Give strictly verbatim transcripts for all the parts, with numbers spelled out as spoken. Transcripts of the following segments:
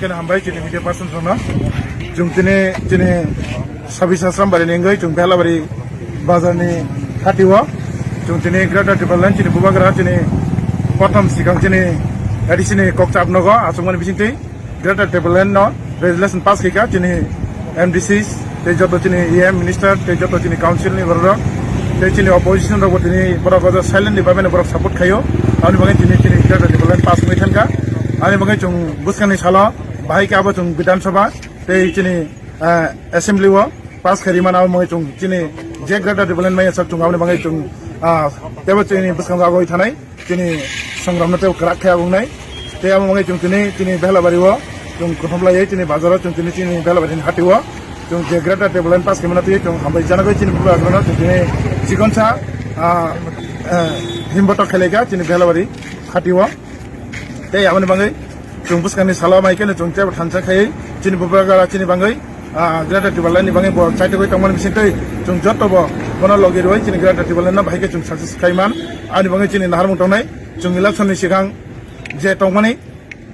Kene hambai chini media person rokno. Chwng tini, chini Sabis Asrambari ni wngwi chwng Belabari bazar ni hati o. Chwng tini Greater Tipraland chini bubagra chini prothom sikang chini A D C ni kokchap nogo achukmani bisingtwi Greater Tipraland no resolution pass khaika chini M D C tei joto chini E M minister tei joto chini council ni borok tei chini opposition rok bo tini borok o silent ni bagwi borok support khaio. Ani bagwi chini, chini Greater Tipraland pass wngwi thangka. Ani bagwi chwng bwskangni salo bahai khe abo chwng Bidhan Sabha tei chini, ah, assembly o pass khairi mana abo chwng chini je Greater Tipraland maya sak chwng aboni bagwi chwng, ah, tebo chini bwskango agoi thanai chini songram no tebo kwrak khe abong nai tei abo bagwi chwng chini, chini Belabari o chwng kuthum lai chini bazar o chwng chini, chini Belabari ni hati o chwng je Greater Tipraland pass khaimano tei chwng hambai janagwi chini bubagra no chwng chini chikonsa, ah, eh, himbotok khailai kha chini Belabari hati o. Tei aboni bagwi chwng bwskangni salo mai kheno chwng tebo thansa khai chini bubagra chini bagwi, ah, Greater Tipraland ni bagwi bo chaitugwi tongmani bisingtwi chwng joto bo bono logi rwui chini Greater Tipraland no bahai khe chwng success khai man. Ani bagwi chini naharmung tongnai chwng election ni sikang je tongmani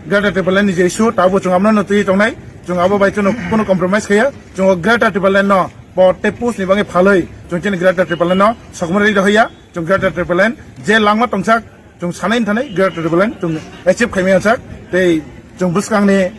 Greater Tipraland ni je issue tabo chwng abono no twi tongnai chwng abo bai kheno kono compromise khaiya chwng o Greater Tipraland no po tei post ni bagwi phalwi chwng chini Greater Tipraland no sokmani rwi rohya chwng Greater Tipraland je langma tongsak chwng sanai thanai Greater Tipraland chwng achieve khaimaya sak tei chwng bwskangni,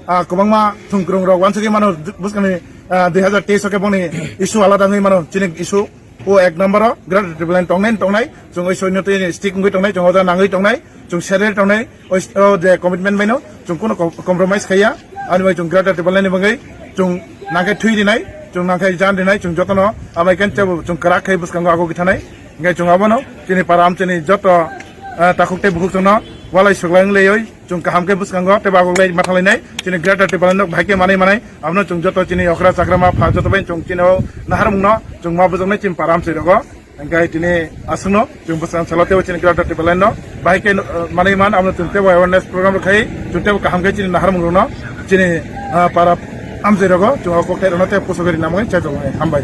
ah, kwbangma thwngkwrwng rok wansugwi mano bwskangni, ah, dui hazar teis o khe bongni issue alada wngwi mano chini issue o ek number o Greater Tipraland tongnai tongnai chwng oi soino tei stick wngwi tongnai chwng oda nangwi tongnai chwng serre tongnai oi o je commitment baino chwng kono com-, compromise khaiya ani bai chwng Greater Tipraland ni bagwi chwng nangkhe thwi rinai chwng nangkhe jan rinai chwng jotono amai kan chwng kwrak khai bwskango agogwi thanai. Hingke chwng abono chini para amchini joto, eh, takhuk tei bukhuk chwngno walai swklai wng laioi chwng kaham khe bwskango tei bagwk lai matha lainai chini Greater Tipraland no bahai khe manai manai abono chwng joto chini okra chakra ma pha joto bai chwng chini o naharmung no chwng ma bwjaknai chini para amchini rogo hingke tini aswkno chwng bwskang salo tei chini Greater Tipraland no bahai khe, eh, manai man abono chwng tei awareness program rok khai chwng tei kaham khe chini naharmung rokno chini, eh, para amchini rogo chwng o kok tei rokno tei puso gari namai chai tongo hambai.